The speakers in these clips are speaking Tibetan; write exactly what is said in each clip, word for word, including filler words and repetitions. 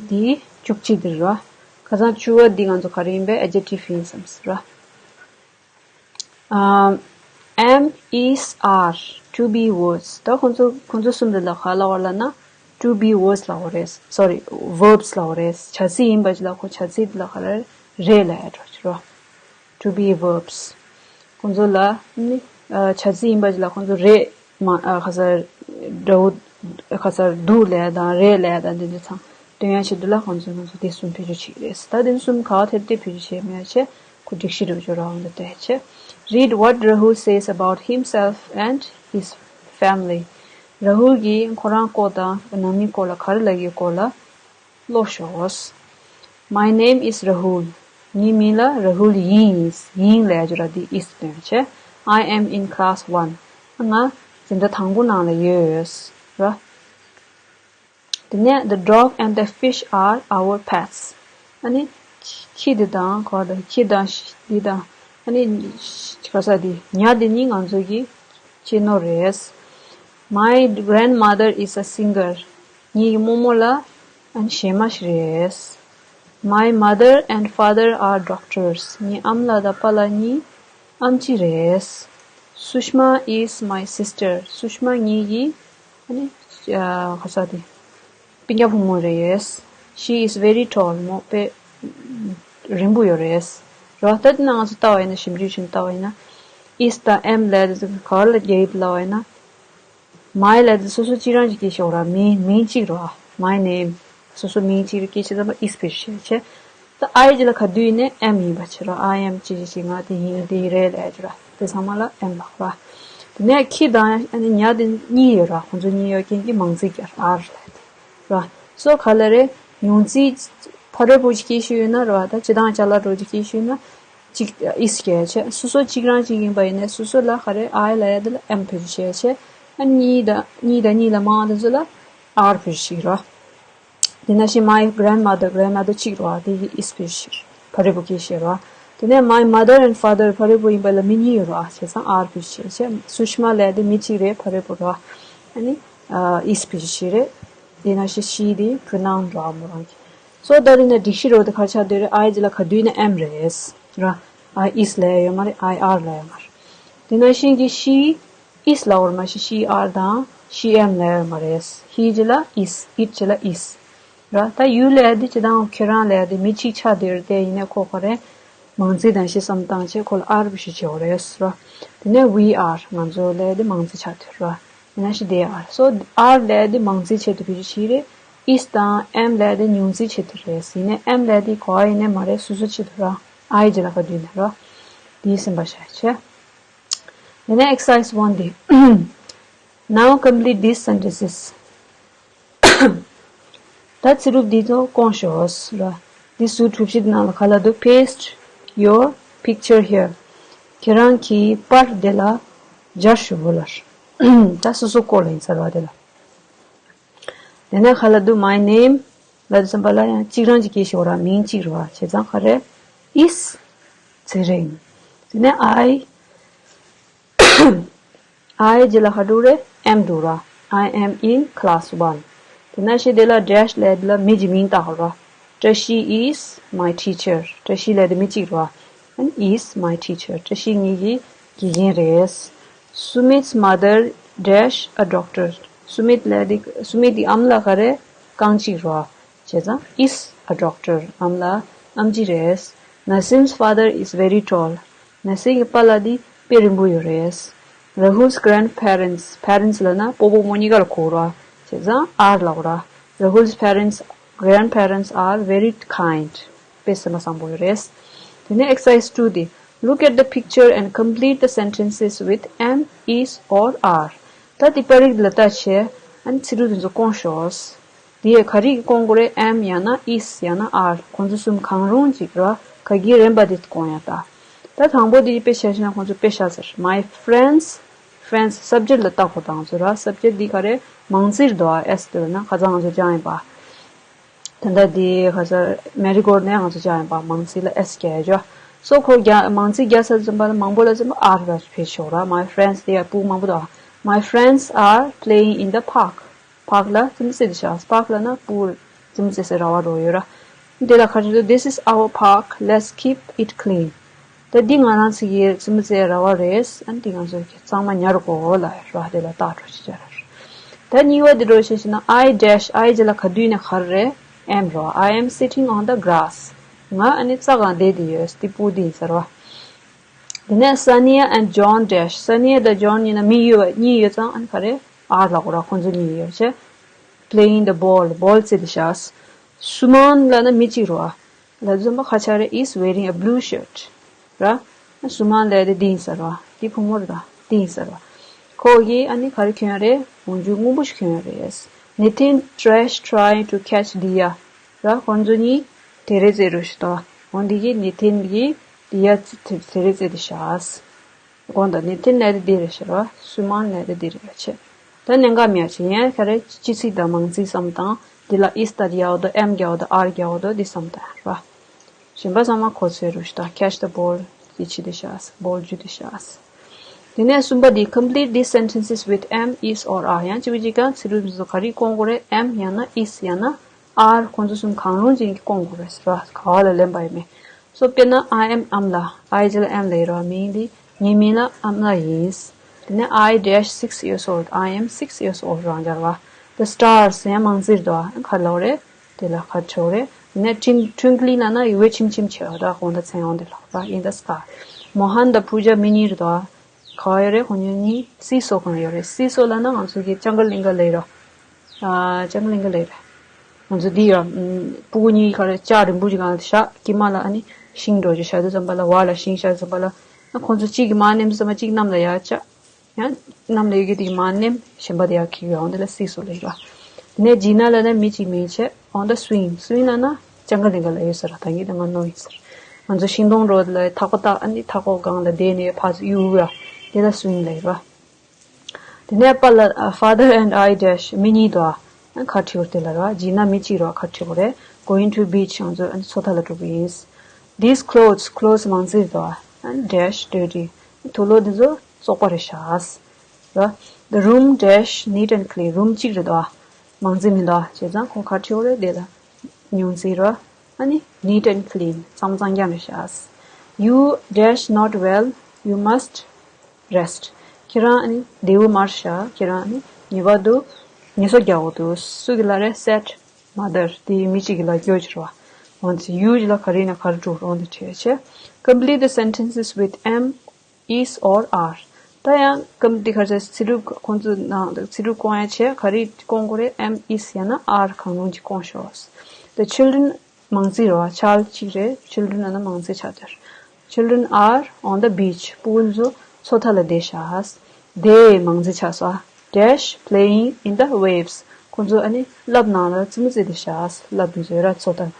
འདི་བཅུ་གཅིག་འདི་རེད་ར། ཁ་སང་བཅུ་པ་འདི་ང་ཚོ་ག་རེ་ཡིན་པས། adjective ཡིན་བསམ་སོང་ར། ཨམ། is། are to be words. ད་ཁོང་ཚོ་ཁོང་ཚོ་གསུམ་འདི་ལ་ག་ལབ་པ་ལབ་ན། to be words ལབ་པ་རེད། sorry, verbs ལབ་པ་རེད། བྱ་ཚིག་ཡིན་པ་ཅིག་ལ་ཁོ་བྱ་ཚིག་འདི་ལ་ག་རེ་རེད་ལབ་ཡ་འགྲོ་ཅིག་ར། to be verbs. ཁོང་ཚོ་ལ་ནི་བྱ་ཚིག་ཡིན་པ་ཅིག་ལ་ཁོང་ཚོ་རེད། མ་ཨ་ཁ་སར་འདྲ་བོ། ཁ་སར་འདུག་ལབ་ཡ་དང་རེད་ལབ་ཡ་དང་འདི་ཚོ་ཚང་སྟོན་ཡ་ཆེད་དུ་ལ་ཁོང་ཚོས་ང་ཚོ་འདི་གསུམ་བེད་སྤྱོད་བྱེད་ཀྱི་རེད། ད་འདི་གསུམ་ག་བ་དེར་དེ་བེད་སྤྱོད་བྱེད་མེད་ཡ་ཆེད་ཁོ་སྒྲིག་གཞི་འདྲ་བོ་ཅིག་རག་འདུག་དེ་ཆེད། Read what Rahul says about himself and his family. ར་ཧུལ་གྱིས་ཁོ་རང་སྐོར་དང་ནང་མི་སྐོར་ལ་ག་རེ་ལབ་ཀྱི་སྐོར་ལ་ཀློག་ཤོག My name is Rahul. ངའི་མིང་ལ་ར་ཧུལ་ཡིན། ཡིན་ལབ་ཡ་ཅིག་ར། འདི་is སྟོན་བྱས། I am in class one. ང་འཛིན་གྲྭ་དང་པོ་ནང་ལ་ཡོད་ར། དེ་ནས་the dog and the fish are our pets. ཨ་ནི་ཁྱི་འདི་དང་ག་བ་དང་ཁྱི་དང་འདི་དང་ཨ་ནི་ག་ས་འདི་ཉ་འདི་གཉིས་ང་ཚོ་གི་གཅེས་ནོར་རེད། My grandmother is a singer. ངའི་རྨོ་མོ་ལ་ཨ་ནི་གཞས་མ་ཞིག་རེད། My mother and father are doctors. ངའི་ཨ་མ་ལགས་དང་པཱ་ལགས་གཉིས་ཨེམ་ཆི་རེད། Sushma is my sister. སུ་ཤི་མ་ངའི་གི་ཨ་ནི་ག་ས་དེ་སྤུན་ཀྱག་བུ་མོ་རེད། She is very tall. མོ་དཔེ་རིང་པོ་ཡོད་རེད། རེད་བ། ད་དེ་ན་ང་ཚོ་ལྟ་བ་ཡིན་ན། ཞིབ་འཇུག་བྱས་ནས་ལྟ་བ་ཡིན་ན། is དང་am ལབ་དེ་ཚོ་ག་བ་ལ་རྒྱག་གི་ལབ་པ་ཡིན་ན། My ལབ་དེ་སོ་སོ་གཅིག་རང་གི་སྐད་ཆ་རེད་བ། མིང་མིང་གཅིག་རེད་བ། My name. སོ་སོ་མིང་གཅིག་རེད། སྐད་ཆ་ཙམ་པ་is བེད་སྤྱོད་བྱས། ད་I རྗེས་ལ་ག་དུས་ཡིན་ནའི་am ཡིན་པ་བྱས་རེད་བ། I am ཅི་ཅི་ཅི། ང་དེ་ཡིན། དེ་རེད་ལབ་ཡ་ཅིག་རེད་བ། དེ་ཚང་མ་ལ་am ལབ་རེད་བ། དེ་ནས་ཁྱི་དང་ཨ་ནི་ཉ་དེ་གཉིས་ཡོད་རེད་བ། ཁོང་ཚོ་གཉིས་ཡོད་རྐྱེན་གྱིས་མང་ཚིག་རྒྱག་are ལབ་དེ་རེད་བ། སོ་ག་ལ་རེད། ཉུང་ཚིག་ཕ་རོལ་པོ་ཅིག་སྐད་ཤོད་ཡོད་ན་རེད་བ། ད་སྤྱིར་བཏང་ཅ་ལག་འདྲ་བོ་ཅིག་སྐད་ཤོད་ཡོད་ན་གཅིག is བྱས་བྱས། སོ་སོ་གཅིག་རང་གཅིག་ཡིན་པ་ཡིན་ནའི་སོ་སོ་ལ་ག་རེ་I ལབ་ཡ་དེ་ལ་am བེད་སྤྱོད་བྱས་བྱས། ཨ་གཉིས་དང་གཉིས་དང་གཉིས་ལས་མང་བ་དེ་ཚོ་ལ་are བེད་སྤྱོད་བྱེད་ཀྱི་རེད་བ། དེ་ནང་བཞིན་my grandmother, grandmother གཅིག་རེད་བ། དེ་གི་is བེད་སྤྱོད་བྱེད། ཕ་རོལ་པོ་སྐད་བཤད་རེད་བ། དེ་ནས་my mother and father ཕ་རོལ་པོ་ཡིན་པ་ལ་མི་གཉིས་ཡོད་རེད་བ། བྱས་ཙང་are བེད་སྤྱོད་བྱས། སུ་ཤི་མ་ལབ་ཡ་དེ་མི་གཅིག་རེད། ཕ་རོལ་པོ་རེད་བ། ཨ་ནི་is བེད་སྤྱོད་བྱེད་རེད། དེ་ནང་བཞིན་she དེ་pronoun རེད་བ། མོ་རང་གི། སོ་ད་དེ་ནས་སྒྲིག་གཞི་རོ་དེ་ག་རེ་ཆགས་བསྡད་རེད། I རྗེས་ལ་ག་དུས་ནས་am རེད་ར། I is ལབ་ཡ་ཡོད་མ་རེད། I are ལབ་ཡ་མ་རེད། དེ་ནང་བཞིན་གྱི་she is ལབ་པ་རེད་མ་གཞི་she are དང་she am ལབ་ཡ་ཡོད་མ་རེད། he རྗེས་ལ་is, it རྗེས་ལ is ར། ད་you ལབ་ཡ་དེ་སྤྱིར་བཏང་ཁྱེད་རང་ལབ་ཡ་དེ་མི་གཅིག་ཆགས་བསྡད་རེད་དེ། ཡིན་ནའི་ཁོ་ག་རེ་མང་ཚིག་དང་བཞི་བསམ་བཏང་བྱས་ཁོ་ལ་are བེད་སྤྱོད་བྱེད་དགོས་རེད་ར། དེ་ནས་we are ང་ཚོ་ལབ་ཡ་དེ་མང་ཚིག་ཆགས་བསྡད་ར། ཡིན་ན་ཞིག་དེ་are། སོ་are ལབ་ཡ་དེ་མང་ཚིག་ཆེད་དུ་བེད་སྤྱོད་བྱེད་རེད། is དང་am ལབ་ཡ་དེ་ཉུང་ཚིག་ཆེད་དུ་རེད། ཡིན་ནའི་am ལབ་ཡ་དེ་ག་བ་ཡིན་ནའི་མ་རེད། སོ་སོ་ཆེད་དུ་ར། I རྗེས་ལ་ག་དུས་ནས་ར། དེའི་སེམས་པ་བཞག་བྱས། དེ་ནས་exercise one དེ། Now complete these sentences. ད་ཚིག་གྲུབ་འདི་ཚོ་སྐོང་ཤོག་ར། འདི་ཟུར་གྲུ་བཞི་འདི་ནང་ལ་ག་ལབ་འདུག Paste your picture here. ཁྱེད་རང་གི་པར་དེ་ལ་སྦྱར་ཤོག་ལབ། ད་སོ་སོ་སྐོར་ལ་ཡིན་ས་རེད་བ་དེ་ལ། དེ་ནས་ག་ལབ་འདུག My name ལབ་དུས་ཙམ་པ་ལ་ཡང་གཅིག་རང་གི་སྐད་ཤོད་ར། མིང་གཅིག་རེད་བ། བྱས་ཙང་ག་རེ་is ཚེ་རིང་། དེ་ནས་I I རྗེས་ལ་ག་འགྲོ་རེད། am འགྲོ་ར། I am in class one. དེ་ནང་བཞིན་དེ་ལ་dash ལབ་དེ་ལ་མི་གི་མིང་བཏགས་ར། བཀྲ་ཤིས་is my teacher. བཀྲ་ཤིས་ལབ་དེ་མི་གཅིག་རེད་བ། And is my teacher. བཀྲ་ཤིས་ངེད་ཀྱི་དགེ་རྒན་རེད། Sumit's mother dash a doctor. སུ་མིད་ལབ་དེ་སུ་མིད་ཀྱི་ཨ་མ་ལགས་ག་རེ་རྐང་གཅིག་རེད་བ། བྱས་ཙང་is a doctor. ཨ་མ་ལགས་ཨེམ་ཆི་རེད། Nasim's father is very tall. ནེ་སིང་གི་པཱ་ལགས་འདི་དཔེ་རིང་པོ་ཡོད་རེད། Rahul's grandparents, parents ལབ་ན་སྤོ་བོ་རྨོ་མོ་གཉིས་ཀ་ལ་གོ་ར། བྱས་ཙང་are ལབ་ར། Rahul's parents, grandparents are very kind. དཔེ་སེམས་པ་བཟང་པོ་ཡོད་རེད། དེ་ནས་exercise two འདི། Look at the picture and complete the sentences with am, is or are. ད་འདི་པར་རིས་ལ་ལྟ་བྱས། ཨ་ནི་ཚིག་གྲུབ་དེ་ཚོ་སྐོང་ཤོག་དེ་ཡང་ག་རེ་གིས་སྐོང་དགོས་རེད། am ཡང་ན་is ཡང་ན་are ཁོང་ཚོ་གསུམ་གང་རུང་ཅིག་ར། ག་གི་རན་པ་དེ་སྐོང་ཡ་ད། ད་དང་པོ་དེ་དཔེ་ཆ་བཞག་ན་ཁོང་ཚོ་དཔེ་བཞག་ཟེར། My friends, friends subject ལ་བལྟ་དགོས་དང་ཚོ་ར། subject འདི་ག་རེ་མང་ཚིག་རེད་དོ། s དེ་ལ་ན་ཁ་སང་ང་ཚོ་སྦྱངས་ཡིན་པ། ད་ལྟ་འདི་ཁ་སང་Marigold ནས་ང་ཚོ་སྦྱངས་ཡིན་པ། མང་ཚིག་ལ་s རྒྱག་ཡ་ཅོ། སོ་ཁོ་རྒྱ་མང་ཚིག་རྒྱག་ས་ཙམ་པ་ལ་མང་པོ་ལ་ཙམ་པ་are ལ་ཕེབས་ཤོག་ར། My friends དེ་ཡ་སྤུ་མང་པོ་དང་། My friends are playing in the park. park ལ་ཙམ་ཟེར་དེ་བཞག park ལབ་ན་སྤུ། རྩེད་མོ་རྩེ་སའི་ར་བ་རོ་ཡོད་ར། དེ་ལ་ཁ་ཆེ་དུ། This is our park, let's keep it clean. ད་འདི་ང་རང་ཚོ་གི་རྩེད་མོ་རྩེ་ར་བ་རེད། ཨ་ནི་འདི་ང་ཚོ་གི་གཙང་མ་ཉར་དགོས་ལ་ར། དེ་ལ་ལྟ་འགྲོ་ཅི་བྱ་ར། ད་གཉིས་པ་འདི་འགྲོ་ཤེས་ཤེ་ན། I dash, I རྗེས་ལ་ག་དུས་ནས་ག་རེ་རེད། Am རོ། I am sitting on the grass. ང་ཨ་ནི་རྩྭ་སྒང་བསྡད་དེ་ཡོད། འདི་སྤུ་འདི་ཡིན་ཟེར་བ། དེ་ནས་Sania and John dash, Sania དང་John གཉིས་ན་མིང་ཡོད་པ་གཉིས་ཡོད་ཙང་ཨ་ནི་ག་རེ། R ལ་གོ་ར། ཁོང་ཚོ་གཉིས་ཡོད་བྱས། Playing the ball, ball རྩེ་དེ་ཤག Suman ལབ་ན་མི་གཅིག་རོ། ལབ་དུས་ཙམ་པ་ཁ་ཆ་རེ། Is wearing a blue shirt ར། Suman ལབ་དེ་འདི་ཡིན་ཟེར་བ། འདི་བུ་མོ་རེད་ད། འདི་ཡིན་ཟེར་བ། ཁོ་གིས་ཨ་ནི་ག་རེ་གྱོན་རེད། འོག་འཇུག་སྔོན་པོ་ཞིག་གྱོན་རེད། Nitin dash trying to catch Diya ར། ཁོང་ཚོ་གཉིས་དེ་རེ་རྩེ་རུ་ཞིག་ཏོ། འོ་འདི་གིས་Nitin གིས་Diya དེ་རེ་རྩེ་དེ་ཤག་དགོངས་དག Nitin ལས་དེ་འདི་རེད་ཤག་ར། Suman ལས་དེ་འདི་རེད་ཤག་ད་གནད་འགག་མེད་ཅིག་ཡིན་ཁ་རེ། སྤྱི་ཚིག་དང་མང་ཚིག་གསུམ་དང་། འདི་ལ་is ད་རྒྱག་འོ་དོ། am རྒྱག་འོ་དོ། are རྒྱག་འོ་དོ། འདི་གསུམ་དང་ར། གཞན་པ་ཚང་མ་གོ་ཚོད་རུ་ཤག་ད་catch the ball དེ་བྱེད་དེ་ཤག ball འཇུ་དེ་ཤག་དེ་ནས་གསུམ་པ་འདི། Complete these sentences with am, is or are. ཡང་གཅིག་པ་གཅིག་གང་ཚིག་གྲུབ་འདི་ཚོ་ག་རེ་བསྐོང་དགོས་རེད། am ཡང་ན་is ཡང་ན་are ཁོང་ཚོ་གསུམ་གང་རུང་ཅིག་བསྐོང་དགོས་རེད་ཟེར་བ། ག་བ་ལ་ལེན་པ་ཡིན་མིན། So དཔེར་ན་I am Amla. I རྗེས་ལ་am ལབ་ཡོད་རེད་བ། མིང་འདི་ངའི་མིང་ལ་Amla ཡིན། དེ་ནས་I dash six years old. I am six years old རང་སྦྱར་བ། The stars ཡང་མང་ཚིག་རེད་དོ། ག་རེ་ལབ་རེད། དེ་ལ་ག་རེ་ཆོག་རེད། དེ་ནས་twinkling ལབ་ན་འོད་ཆེམ་ཆེམ་བྱེད་པ་དང་གོང་དུ་མཚན་ཡོང་དེ་ལ་ར། In the sky. Mohan དང་Pooja མི་གཉིས་རེད་དོ། ག་བ་ཡོད་རེད། ཁོང་གཉིས་see saw གང་ཡོད་རེད། See saw ལབ་ན་ང་ཚོ་གི་ལྕང་ག་གླིང་ག་ལབ་ཡོད་རེད། ལྕང་གླིང་ག་ལས་རེད། ང་ཚོ་འདི་ཡ། སྤུ་གུ་གཉིས་ག་རེ་ལྕགས་རིང་པོ་ཅིག་སྒང་ལ་བཞག་དཀྱིལ་མ་ལ་ཨ་ནི་ཤིང་འདྲ་ཅིག་བཞག་དུས་ཙམ་པ་ལ། བར་ལ་ཤིང་བཞག་དུས་ཙམ་པ་ལ། ཨ་ཁོང་ཚོ་གཅིག་གིས་མར་མནན་དུས་ཙམ་པ་གཅིག་གནམ་ལ་ཡར་བཅག་ཡང་གནམ་ལ་ཡོད་རྒྱུ་དེ་གིས་མར་མནན། གཞན་པ་དེ་ཡར་འཁྱེར་ཡོང་དེ་ལ་see saw ལབ་ཡོད་ར། དེ་ནས་Gina ལབ་ན་མི་གཅིག་མིང་བྱས། On the swing. Swing ལབ་ན་ལྕང་ག་གླིང་ག་ལ་ཡོད་ཟེར་ར། ད་ངས་ད་ང་ནོར་ཡིན་ཟེར། ང་ཚོ་ཤིང་སྡོང་འདྲ་ལ་ཐག་པ་བཏགས། ཨ་ནི་ཐག་པ་སྒང་ལ་བསྡད་ནས་ཕར་ཚུར་གཡུག་ཡ། དེ་ལ་swing ལབ་ཡོད་ར། དེ་ནས་པ་ལ། Father and I dash མི་གཉིས་དོ། ཨ་ཁ་ཁྲིའུར་དེ་ལ་ར། Gina མི་གཅིག་རོ། ཁ་ཁྲིའུ་རེད། Going to beach ང་ཚོ་ཨ་ནི་མཚོ་མཐའ་ལ་འགྲོ་གི་ཡིན། These clothes, clothes མང་ཚིག་རེད་དོ། ཨ་ནི་dash dirty དུག་ལོག་འདི་ཚོ་བཙོག་པ་རེད་ཤག་ར། The room dash neat and clean རུམ་གཅིག་རེད་དོ། མང་ཚིག་མི་འདུག་བྱས་ཙང་ཁོ་ཁ་ཁྲིའུ་རེད། དེ་ལ་ཉུང་ཚིག་རོ། ཨ་ནི་neat and clean གཙང་གཙང་རྐྱང་རེད་ཤག You dash not well, you must rest. ཁྱེད་རང་ཨ་ནི་བདེ་པོ་མ་རེད་ཤག་ཁྱེད་རང་ཨ་ནི་ངེས་པར་དུ་ངལ་གསོ་རྒྱག་དགོས་འདུག་སུ་གི་ལབ་རེད། Said mother དེ་ཡི་མི་གཅིག་གི་ལབ་རྒྱུ་ཅིག་རེད་བ། འོན་ཏེ་you ལ་ག་རེ་ན་ག་རེ་འགྲོ་རུང་དེ་བྲིས་བྱས། Complete the sentences with am, is or are. ད་ཡང་སྐབས་འདི་ག་ཚོད་ཚིག་གྲུབ་ཁོང་ཚོའི་ནང་དུ་ཚིག་གྲུབ་སྐོང་ཡ་བྱས། ག་རེ་སྐོང་དགོས་རེད། am, is ཡང་ན་are གང་རུང་ཅིག་སྐོང་ཤོག The children མང་ཚིག་རེད་བ། Child གཅིག་རེད། Children ལབ་ན་མང་ཚིག་ཆགས་འདུག Children are on the beach. སྤུ་གུ་ཚོ་མཚོ་མཐའ་ལ་བསྡད་ཤག They མང་ཚིག་ཆགས་སོང་། Dash playing in the waves. ཁོང་ཚོ་ཨ་ནི་རླབས་ནང་ལ་རྩེད་མོ་རྩེ་བསྡད་ཤག་རླབས་འདི་ཚོ་ཡོད་ར་མཚོ་མཐའ།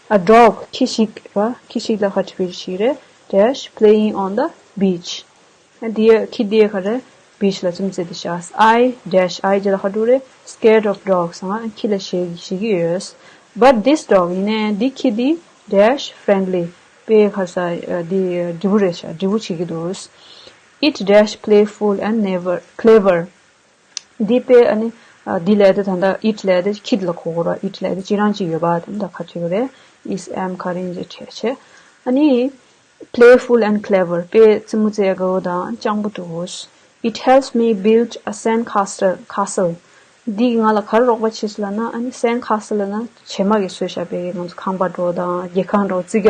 A dog ཁྱི་ཞིག་ར། ཁྱི་ཞིག་ལ་ཁ་ཁྲིའུ་ཞིག་རེད། Dash playing on the beach. འདི་ཡ་ཁྱི་འདི་ཡ་ག་རེ་beach ལ་རྩེད་མོ་རྩེ་བསྡད་ཤག I dash I རྗེས་ལ་ག་འགྲོ་རེད། Scared of dogs ང་ཁྱི་ལ་ཞེད་ཞེད་ཀྱི་ཡོད། But this dog ཡིན་ནའི་འདི་ཁྱི་འདི་dash friendly དཔེ་ཁ་ས་འདི་འདྲི་བོ་རེད་ཤག་འདྲི་བོ་བྱེད་ཀྱི་འདུག It dash playful and never clever. འདི་དཔེ་ཨ་ནི་འདི་ལས་དེ་ད་ལྟ་it ལས་དེ་ཁྱི་ལ་གོ་དགོས་ར། It ལས་དེ་ཅི་རང་ཅིག་ཡོད་པ་དེ་ད་ག་ཁྲིའུ་རེད། Is am ག་རེ་ཡིན་ཅེས་བྲིས་བྱས། ཨ་ནི་playful and clever དཔེ་རྩེད་མོ་རྩེ་དགའ་བོ་དང་སྤྱང་པོ་འདུག It helps me build a sand castle castle. འདི་གིས་ང་ལ་ག་རེ་རོགས་པ་བྱེད་ཟེར་ལབ་ན། ཨ་ནི་sand castle ལབ་ན་བྱེ་མ་གིས་བཟོས་བཞག་པའི་ང་ཚོ་ཁང་པ་འདྲ་བོ་དང་རྒྱལ་ཁང་འདྲ་བོ་རྩིག་ག་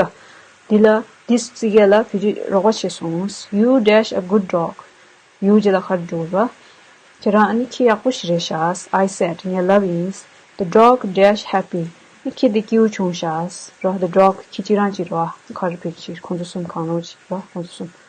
འདི་ལ་འདི་རྩིག་ག་ལ་བེད་སྤྱོད་རོགས་པ་བྱས་སོང་། You dash a good dog. You རྗེས་ལ་ག་རེ་འགྲོ་ར། ཁྱེད་རང་ཨ་ནི་ཁྱི་ཡག་པོ་ཞིག་རེད་ཤག I said ངས་ལབ་ཡིན། The dog dash happy. ཁྱི་འདི་སྐྱིད་པོ་བྱུང་ཤག་ར། The dog ཁྱི་གཅིག་རང་གཅིག་རེད་བ། ག་རེ་བེད་ཅིག་ཁོང་ཚོ་གསུམ་གང་རུང་ཅིག་ར། ཁོང་ཚོ་གསུམ།